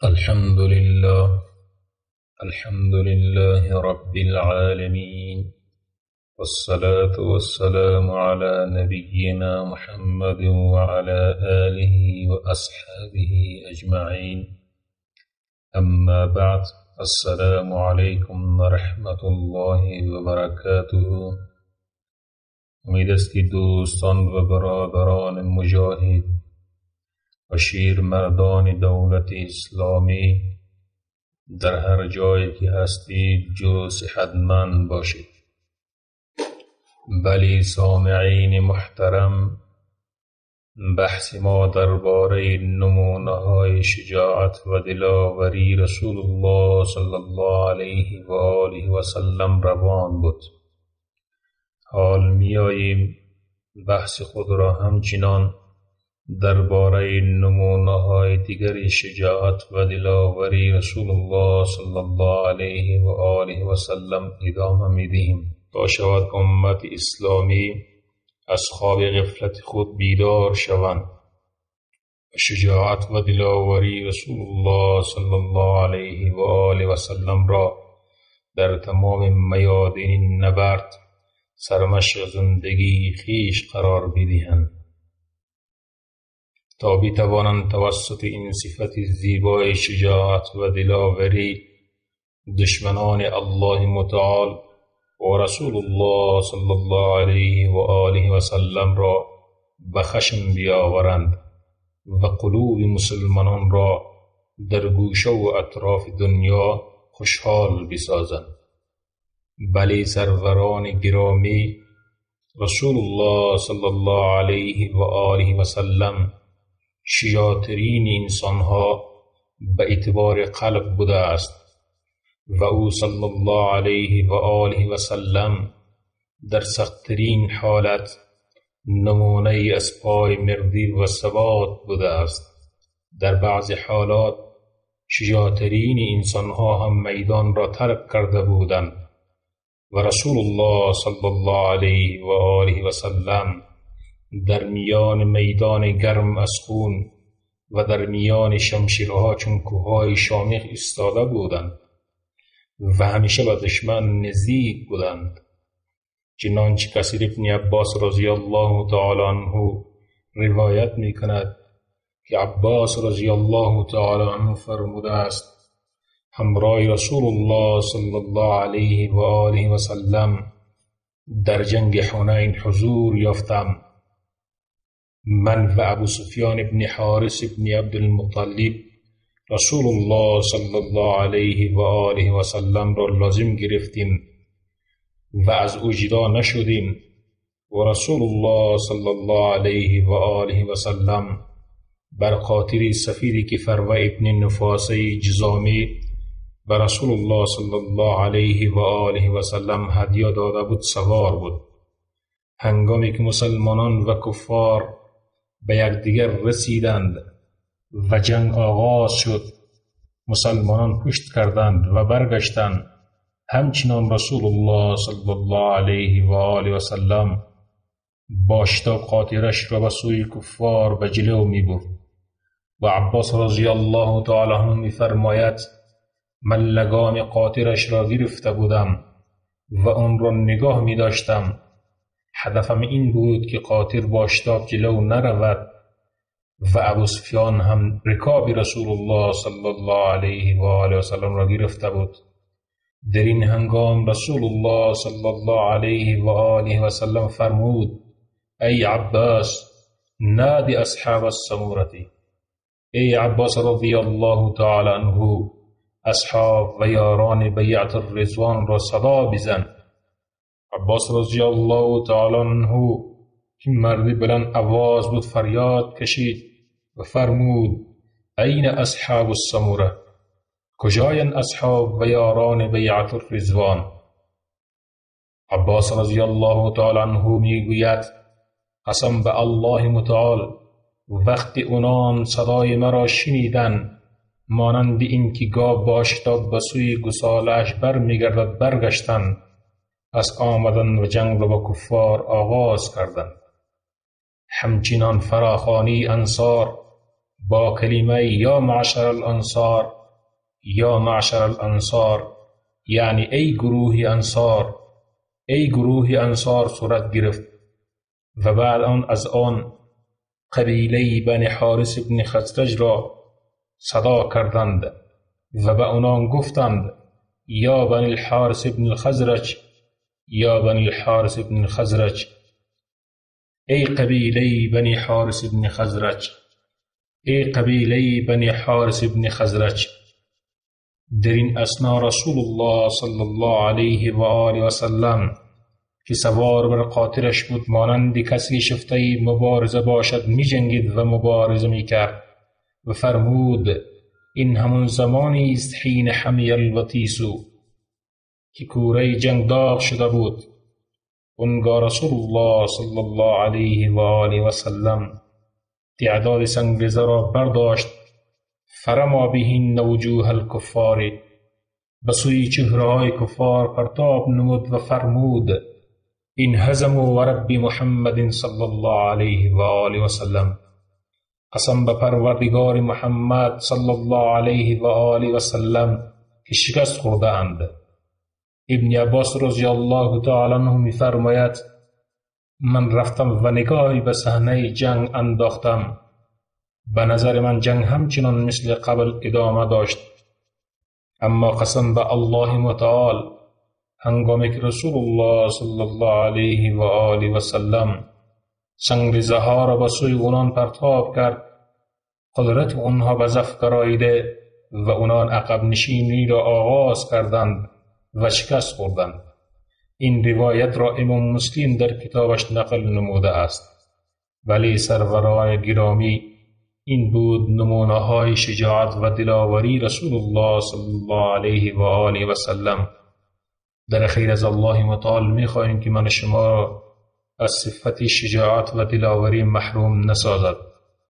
الحمد لله، الحمد لله رب العالمين، والصلاة والسلام على نبينا محمد وعلى آله وأصحابه أجمعين. أما بعد، السلام علیکم و رحمة الله و برکاته. امید است که دوستان و برادران مجاهد و شیرمردان دولت اسلامی در هر جایی که هستید جو صحتمند باشید. بلی سامعین محترم، بحث ما درباره نمونه‌های شجاعت و دلاوری رسول الله صلی الله علیه و آله و سلم روان بود. حال می‌آییم بحث خود را همچنان درباره نمونه‌های دیگر شجاعت و دلاوری رسول الله صلی الله علیه و آله و سلم ادامه می‌دهیم تا شود امت اسلامی از خواب غفلت خود بیدار شوند و شجاعت و دلاوری رسول الله صلی الله علیه و آله و سلم را در تمام میادین نبرد سرمشق زندگی خویش قرار بدهند تا بتوانند توسط این صفت زیبای شجاعت و دلاوری دشمنان الله متعال و رسول الله صلی الله علیه و آله و سلم را به خشم بیاورند و قلوب مسلمانان را در گوشه و اطراف دنیا خوشحال بسازند. بلی سروران گرامی، رسول الله صلی الله علیه و آله و سلم شجاعترین انسانها به اعتبار قلب بوده است و او صلی الله علیه و آله و سلم در سختترین حالت نمونه از پای مردی و ثبات بوده است. در بعض حالات شجاعترین انسانها هم میدان را ترک کرده بودند و رسول الله صلی الله علیه و آله و سلم در میان میدان گرم از خون و در میان شمشیرها چون کوههای شامخ ایستاده بودند و همیشه به دشمن نزدیک بودند. چنانچه کثیر ابن عباس رضی الله تعالی عنه روایت می کند که عباس رضی الله تعالی عنه فرموده است: همراه رسول الله صلی الله علیه و آله و سلم در جنگ حنین حضور یافتم. من و ابو سفیان ابن حارث ابن عبدالمطلب رسول الله صلی الله علیه و آله و سلم را لازم گرفتیم و از او جدا نشدیم و رسول الله صلی الله علیه و آله و سلم بر قاطر سفیدی که فروه ابن نفاسه جزامی به رسول الله صلی الله علیه و آله و سلم هدیه داده بود سوار بود. هنگامی که مسلمانان و کفار به یکدیگر رسیدند و جنگ آغاز شد، مسلمانان پشت کردند و برگشتند. همچنان رسول الله صلی الله علیه و آله و سلم با شتاب قاطرش را به سوی کفار به جلو می برد و عباس رضی الله تعالی عنه می فرماید: من لگام قاطرش را گرفته بودم و آن را نگاه می داشتم. هدفم این بود که قاطر با شتاب جلو نرود و ابو سفیان هم رکاب رسول الله صلی الله علیه و آله و سلم را گرفته بود. در این هنگام رسول الله صلی الله علیه و آله و سلم فرمود: ای عباس، نادی اصحاب السمورة. ای عباس رضی الله تعالی عنه، اصحاب و یاران بیعت الرضوان را صدا بزن. عباس رضی الله تعالی عنه که مردی بلند آواز بود فریاد کشید و فرمود: این اصحاب السموره، کجاین اصحاب و یاران بیعت الرضوان؟ عباس رضی الله تعالی عنه میگوید: قسم به الله متعال، وقتی اونان صدای مرا شنیدند مانند این که گاو با شتاب به سوی گساله‌اش برمیگردد برگشتند، پس آمدند و جنگ را با کفار آغاز کردند. همچنان فراخوانی انصار با کلمه یا معشر الانصار، یا معشر الانصار، یعنی ای گروه انصار، ای گروه انصار صورت گرفت. و بعد آن از آن قبیله بنی حارث بن خزرج را صدا کردند و به آنان گفتند یا بنی الحارث بن الخزرج، یا بنی الحارث بن الخزرج، ای قبیله بنی حارث بن خزرج، ای قبیله بنی حارث بن خزرج. در این اثنا رسول الله صلی الله علیه و آله و سلم که سوار بر قاطرش بود، مانند کسی شفته مبارزه باشد می جنگید و مبارزه می کرد و فرمود این همون زمانی است حین حمی الوطیس، که کوره جنگ داغ شده بود. اونگاه رسول الله صلی الله علیه و آله و سلم تعداد سنگریزه را برداشت، فرما بهن وجوه الکفار، به سوی چهره‌های کفار پرتاب نمود و فرمود انهزموا و رب محمد صلی الله علیه و آله و سلم، قسم به پروردگار محمد صلی الله علیه و آله و سلم که شکست خورده اند. ابن عباس رضی الله تعالی عنه می‌فرماید من رفتم و نگاهی به صحنه جنگ انداختم. به نظر من جنگ همچنان مثل قبل ادامه داشت، اما قسم به الله متعال هنگامی که رسول الله صلی الله علیه و آله و سلم سنگریزه ها را به سوی اونان پرتاب کرد، قدرت اونها به ضعف گراییده و اونان عقب نشینی را آغاز کردند و شکست خوردند. این روایت را امام مسلم در کتابش نقل نموده است. ولی سروران گرامی، این بود نمونه های شجاعت و دلاوری رسول الله صلی الله علیه و آله و سلم. در خیر از الله متعال می خواهیم که من شما را از صفت شجاعت و دلاوری محروم نسازد.